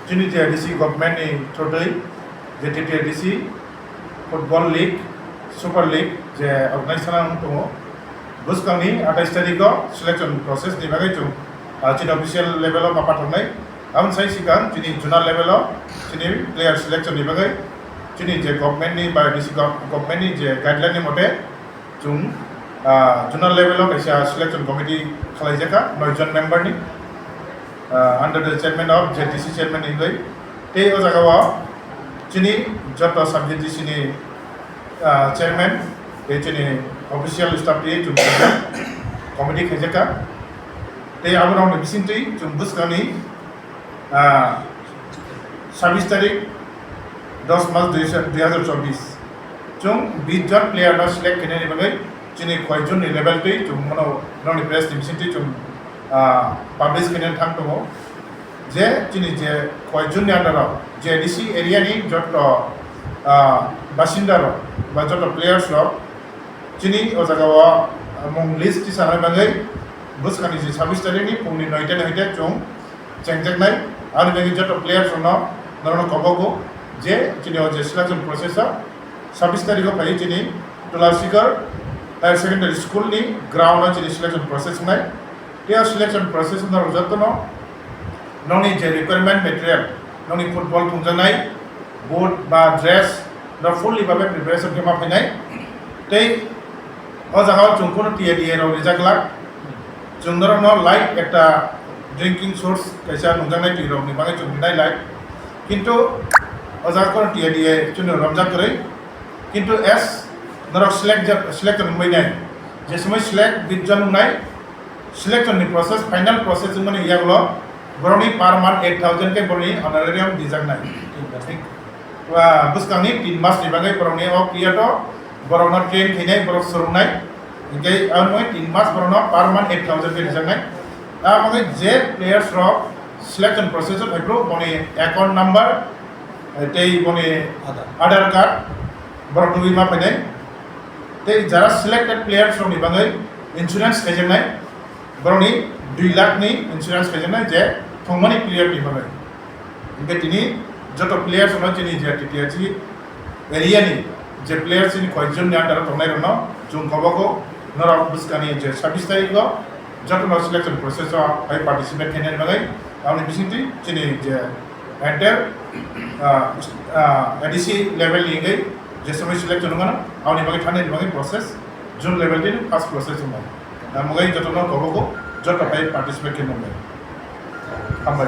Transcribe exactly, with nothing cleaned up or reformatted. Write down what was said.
Chini T T A D C government ni through twi je T T A D C football league, super league je organize khlai tongo, bwskangni atais tarikh o selection process ni bagwi chwng, ah, chini official level o ma pathornai. Aboni sai sikang chini zonal level o chini player selection ni bagwi chini je government ni ba D C gov-, government ni je guideline ni mote chwng, ah, zonal level o kaisa selection committee khlaijakha noi jon member ni, ah, under the chairman of Z D C chairman ni wngwi. Tei o jaga o chini joto sub Z D C ni, ah, chairman tei chini official staff tei chwng committee khaijakha. Tei aborokni bisingtwi chwng bwskangni, ah, sabis tarik dos mas dui hajar chobis. Chwng bis jon player no select khainani bagwi chini koyekjon ni level twi chwng bono nokni press ni bisingtwi chwng, ah, publish khainani thang tongo. Je chini je koyekjon ni under o je D C area ni joto, ah, basinda rok ba joto players rok chini o jaga o, ah, mung list tisana bagwi bwskangni je sabis tarik ni phungni noita ni hoite chwng chengjaknai. Ani bagwi joto players rokno norokno kobogo je chini o je selection process o sabis tarik o phaiwi chini Tulasikor Higher Secondary School ni ground o chini selection process wngnai. Tei o selection process norok jotono nokni je requirement material, nokni football thungjaknai, boot ba dress, no fully babe preparation khe ma phainai. Tei o jaga o chwng kunu T A D A rok rijak glak. Chwng norokno light ekta drinking source kaisa nungjaknai twi rokni bagwi chwng rinai light. Kintu o jaga kunu T A D A chwngno romjak kwrwi. Kintu as norok select ja-, selection wngwi nai, je somoi select bis jon wngnai, selection ni process, final process wngmani yagulo borokni per month eight thousand khe borokni honorarium dijaknai. Tin mas ni? Wa, bwskangni tin mas ni bagwi borokni o period o borokno train khainai, borok swrwngnai. Hinkhe ang tin mas borokno per month eight thousand khe dijaknai. Abo wngwi je players rok selection process o phaiphuru boni account number, tei boni Aadhaar. Aadhaar card borok nugwi ma phainai. Tei jara selected players rokni bagwi insurance khaijaknai, borokni dui lakh ni insurance khaijaknai je thwngmani period ni bagwi. Hinkhe tini joto players rokno chini je T T A C area ni je players chini koyekjon ni under o tongnai rokno chwng kobogo norok bwskangni je sabis tarik o jotono selection process o phai participate khainani bagwi aboni bisingtwi chini je entire, ah, ah, A D C level ni wngwi je somoi selection wngmano, aboni bagwi thangnani bagwi process June level ni first process wngmano. Tamo wngwi jotono kobogo joto phai participate khe nangbai. Hambai.